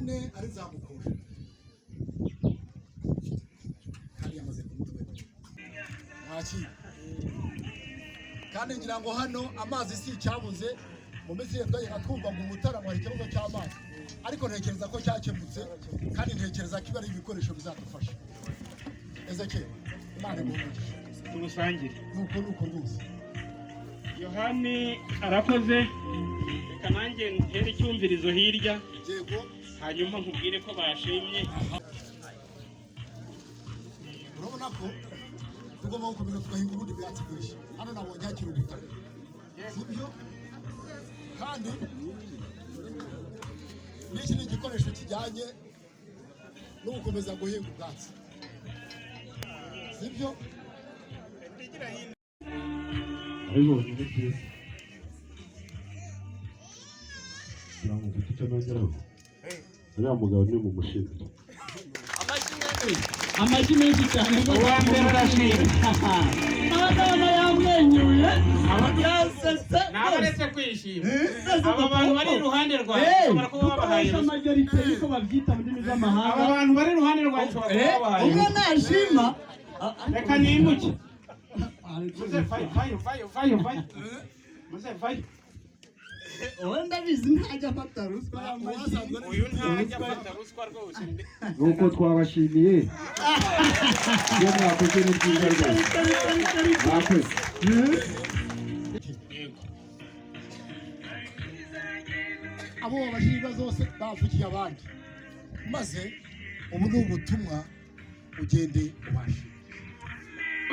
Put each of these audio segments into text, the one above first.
Mbone ari nzamukura kandi yamaze kumutwera mwakira. Kandi ngira ngo hano amazi si icyabuze. Mu minsi yose twajyaga twumva ngo Umutara ngo hari ikibazo cy'amazi, ariko ntekereza ko cyakemutse, kandi ntekereza ko ibi ari ibikoresho bizadufasha. Ezekiel, Imana iguhe umugisha. Tuwusangire. Nuko rwose. Yohani arakoze. Reka nanjye ntere icyumvirizo hirya. Yego. Hanyuma nkubwire ko bashimye. Urabona ko tugomba gukomeza tugahinga ubundi bwatsi bwinshi. Hano nabonye hakiri ubutaka, sibyo? Kandi n'iki ni igikoresho kijyanye no gukomeza guhinga ubwatsi, sibyo? Abibonye ni byiza kugira ngo mfite icyo nongeraho. Uriya mugabo ni mu mushimire. Amashyi menshi cyane. Uwa mbere arashimye. Abana yamwenyuye, yasetse. Nabaretse kwishima, aba bantu bari iruhande rwawe ushobora kuba wabahaye Dukoresha ruswa. Majorité niko babyita mu ndimi z'amahanga. Aba bantu bari iruhande rwawe ushobora kuba wabahaye Umwe ruswa. nashima. Reka nimuke. Muze vayo, vayo, vayo, vayo, vayo, muze vayo. Wowe ndabizi ntajya afata ruswa y'amashyi. Uyu ntajya afata ruswa rwose. Nuko twabashimiye, ibyo mwakoze ni byiza rwose, mwakoze. Yego. Abo babajije ibibazo bose bavugiye abandi, maze ubu ni ubutumwa, ugende ubashime.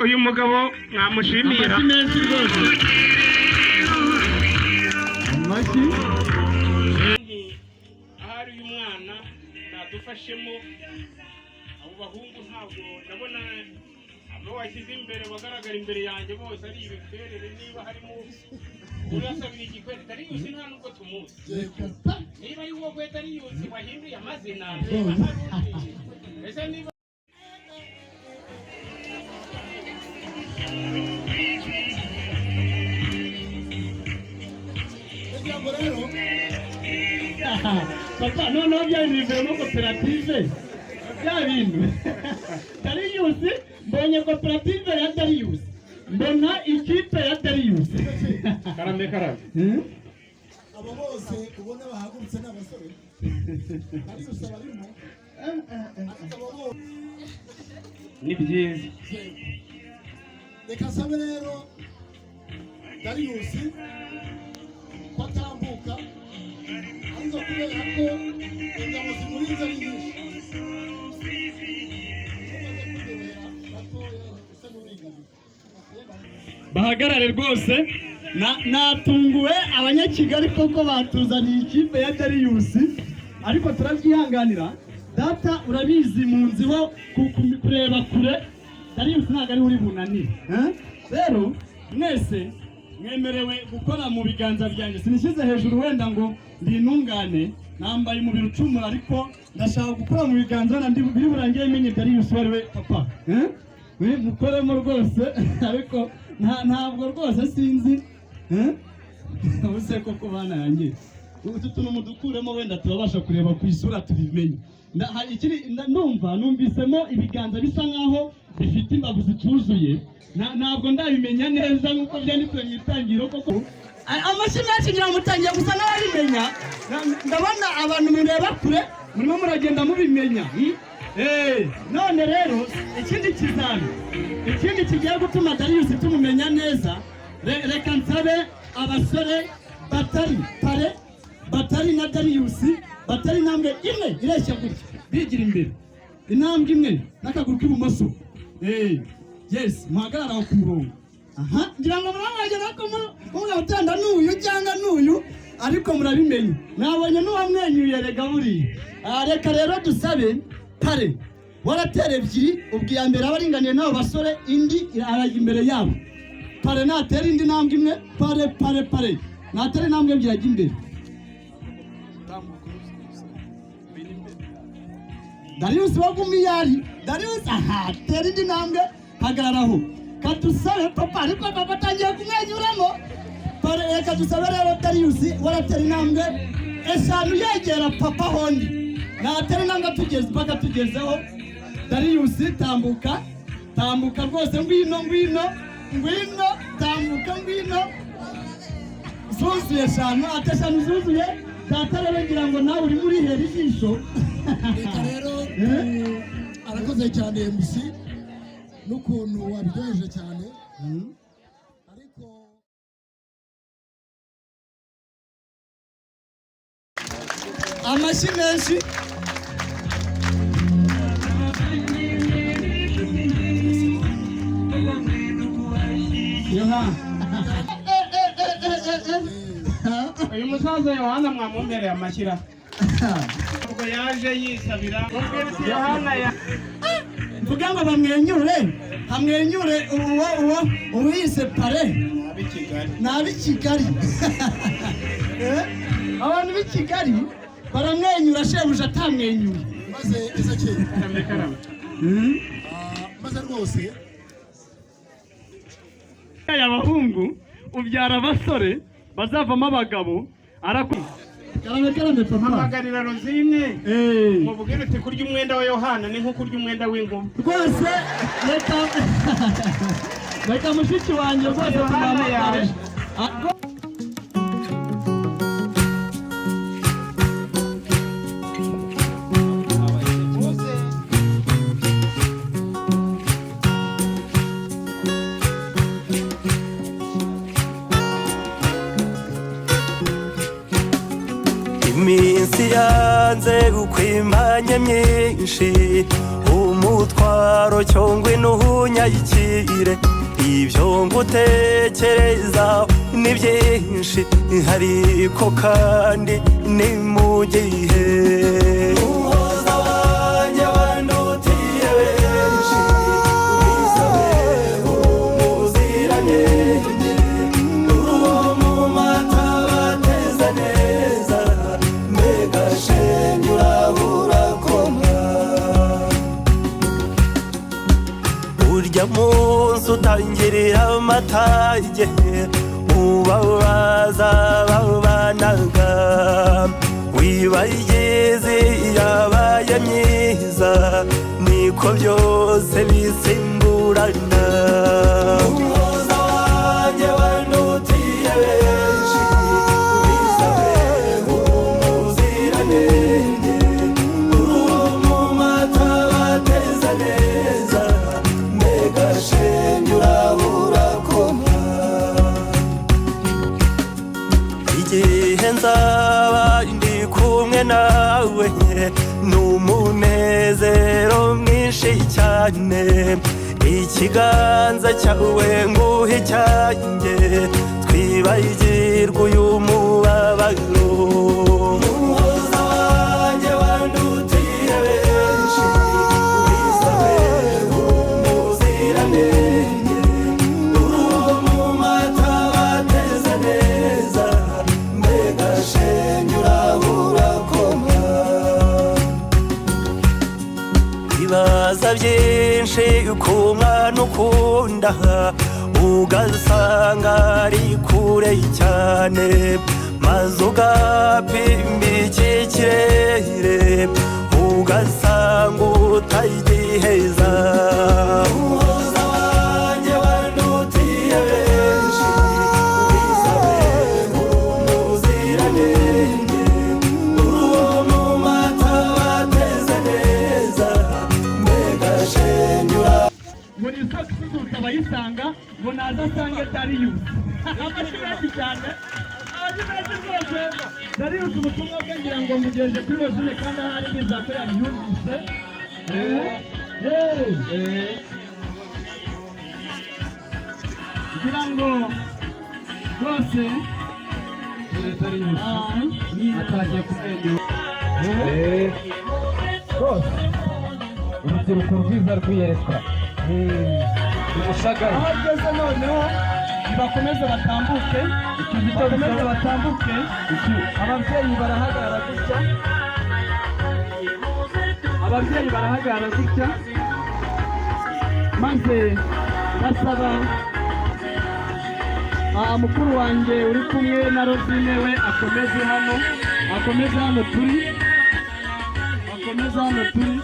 Uyu mugabo mwamushimira. Amashyi menshi rwose, amashyi. Ahari uyu mwana nadufashemo. Abo bahungu ntabwo ndabona abo washyize imbere bagaragara imbere yanjye bose ari ibikwerere. Niba harimo urasabira igikwere Dariyusi, nta nubwo tumuzi. Niba ari wowe Dariyusi wahinduye amazina, niba hari undi, ese niba Kugira ngo rero Papa, noneho bya bintu bivuyemo koperative, bya bintu Dariyusi. Mbonye koperative ya Dariyusi, mbona ikipe ya Dariyusi. Karame, karame. Abo bose ubona bahagurutse ni abasore, Dariyusi abarimo, ariko abo bose Ni byiza. Reka nsabe rero Dariyusi ko atambuka, ariko kubera ko ingabo zimurinze ari nyinshi, tumaze kugera gatoya usa n'uringaniye. Bahagarare rwose. Natunguwe, Abanyakigali koko batuzaniye ikipe ya Dariyusi, ariko turabyihanganira. Data urabizi, mu nziho kureba kure, Dariyusi ntabwo ari uri bunanire, eh? Rero mwese mwemerewe gukora mu biganza byanjye. Sinishyize hejuru wenda ngo ndi intungane, nambaye umubiri ucumura, ariko ndashaka gukora mu biganza wenda biri burangire menye Dariyusi uwo ari we, papa, eh? We mukoremo rwose, ariko ntabwo rwose sinzi, eh? Ubuse koko bana yanjye, utu tuntu mudukuremo, wenda turabasha kureba ku isura tubimenye. Hari ndumva numvisemo ibiganza bisa nkaho bifite imbavu zituzuye. Ntabwo ndabimenya neza nk'uko byanditse mu Itangiriro koko. Amashyi menshi, ngira ngo mutangiye gusa n'ababimenya. Ndabona abantu mureba kure murimo muragenda mubimenya, None rero ikindi kizami, ikindi kigiye gutuma Dariyusi tumumenya neza, reka nsabe abasore batari pare, batari na Dariyusi, batari intambwe imwe ireshya gutya, bigira imbere intambwe imwe n'akaguru k'ibumoso. Yes, muhagarara aho ku murongo. Aha ngira ngo murabagera ko umwe utanda n'uyu cyangwa n'uyu, ariko murabimenye, nabonye n'uwamwenyuye. Rega buriya. Ah, reka rero dusabe pare waratera ebyiri, ubwo iya mbere aba aringaniye n'abo basore, indi arajya imbere yabo. Pare natera indi ntambwe imwe, pare, pare, pare natera intambwe ebyiri ajya imbere. Darius wagumye ari Darius. Aha tera indi ntambwe, hagararaho. Kadusabe papa, ariko papa atangiye kumwenyuramo. Pare, reka dusabe rero Darius waratera intambwe eshanu yegera papa hondi. Natera intambwe tugeze mpaka tugezeho. Darius, tambuka, tambuka rwose, ngwino, ngwino, ngwino, tambuka, ngwino. Zuzuye eshanu, ati eshanu zuzuye. Data rero, ngira ngo nawe urimo urihera ijisho. Reka rero arakoze cyane MC n'ukuntu wabiryoheje cyane, ariko Amashyi menshi. Yohana. Uyu musaza Yohana mwamumpereye amashyira, ubwo yaje yisabira. Mubwira uti Yohana ya Mvuga ngo bamwenyure, hamwenyure uwo uwiyise pare. Ab'i Kigali. Ni ab'i Kigali. Abantu b'i Kigali baramwenyura shebuja atamwenyuye. Maze Ezekiyeli, Karame, karame. maze rwose Aya bahungu ubyara abasore bazavamo abagabo araku. Karame, karame papa. Hamagarira Rosine. Mubwire uti kurya umwenda wa Yohana ni nko kurya umwenda w'ingoma. Rwose reka mushiki wanjye rwose Yohana tumuhamagare. yaje. Ah, Iminsi yanze gukwimanya myinshi, umutwaro cyongwe n'uhunyayikire. Ibyo ngutekereza ni byinshi, ariko kandi ni mu gihe. Umuhoza wanjye wandutiye benshi, wisabe umuziranenge, uwo mu mata bateze neza, mbega shenge urabura koma. Urya munsi utangirira amatage, ubabaza babanaga, wibayigize yabaye myiza, niko byose bisimburana. Umuhoza wanjye wandutiye benshi, wisabe umuziranenge, uwo mu mata bateze neza, mbega shenge urabura koma. Igihe nzaba ndi kumwe nawe ni umunezero mwinshi cyane, ikiganza cyawe nguhe icyanjye, twibagirwe uyu mubabaro. Umuhoza wanjye wandutiye benshi, wisabe umuziranenge, uwo mu mata bateze neza, mbega shenge urabura koma. Ibaza byinshi ku mwana ukunda, ugasanga ari kure cyane, maze ugapima iki kirere, ugasanga utagiheza. Umuhoza wanjye wandutiye benshi, wisabe umuziranenge, uwo mu mata bateze neza, mbega shenge Ngo ni isoko isusurutsa abayisanga, ngo naze asange Darius. Amashyi menshi cyane, amashyi menshi rwose. Darius, ubutumwa bwe ngira ngo mugejeje kuri Rosine, kandi ahari ndizera ko yabyumvise. Ngira ngo rwose Darius atangiye kumwenyura rwose. Urubyiruko rwiza rwiyereka ubushagari. Aho ageze noneho nibakomeze batambuke, bakomeze batambuke. Ababyeyi barahagarara gutya, ababyeyi barahagarara gutya, maze basaba mukuru wanjye uri kumwe na Rosine we akomeze hano, akomeze hano turi. Dukomeze hano turi,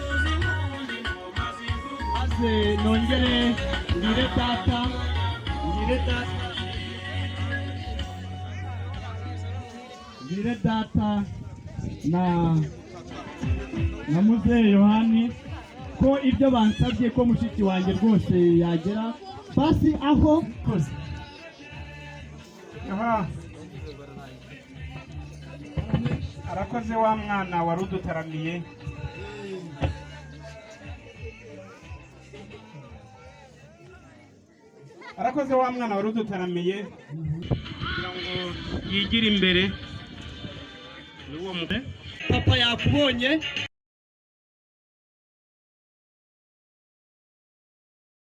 maze nongere mbwire data, mbwire data, mbwire data na muzehe Yohani ko ibyo bansabye, ko mushiki wanjye rwose yagera basi aho koze. Aha. Arakoze wa mwana wari udutaramiye. Arakoze wa mwana wari udutaramiye kugira ngo yigire imbere n'uwo Papa yakubonye.